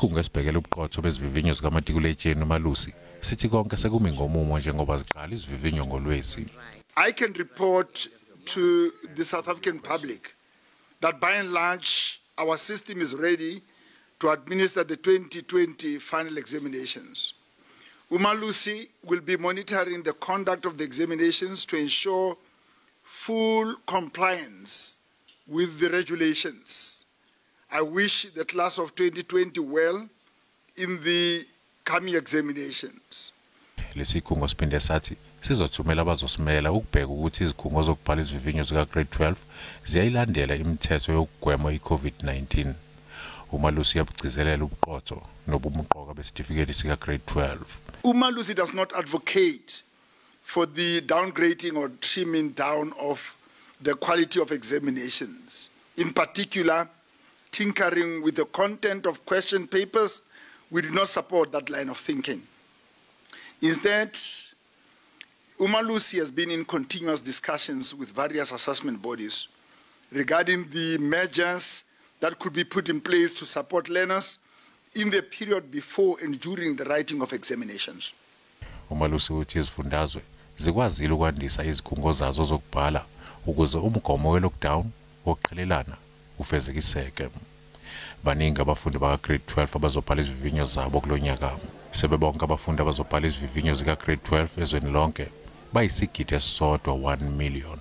Isikhungo esibhekele ubuqotho bezivivinyo zikamatikuletsheni uMalusi sithi konke sekumi ngomumo njengoba ziqala izivivinyo ngoLwezi. I can report to the South African public that by and large our system is ready to administer the 2020 final examinations. Umalusi will be monitoring the conduct of the examinations to ensure full compliance with the regulations. I wish the class of 2020 well in the coming examinations. Lesikhungo siphinde sathi sizothumela abazosimela ukubheka ukuthi izikhungo zokubhala izivivinyo zika grade 12 ziyayilandela imithetho yokugwema iCovid-19. Umalusi uyabugcizelela ubuqotho nobumqoka besitifiketi sika grade 12. Umalusi does not advocate for the downgrading or trimming down of the quality of examinations. In particular, tinkering with the content of question papers, we do not support that line of thinking. Instead, Umalusi has been in continuous discussions with various assessment bodies regarding the measures that could be put in place to support learners in the period before and during the writing of examinations. Umalusi uthi izifundazwe zikwazile ukwandisa izikhungo zazo zokubhala ukuze umgomo we-lockdown wokuqhelelana ufezekiseke. Baningi abafundi baka grade 12 abazobhala izivivinyo zabo kulonyaka. Sebebonke abafundi abazobhala izivivinyo zika grade 12 ezweni lonke bayisigidi esisodwa 1 million.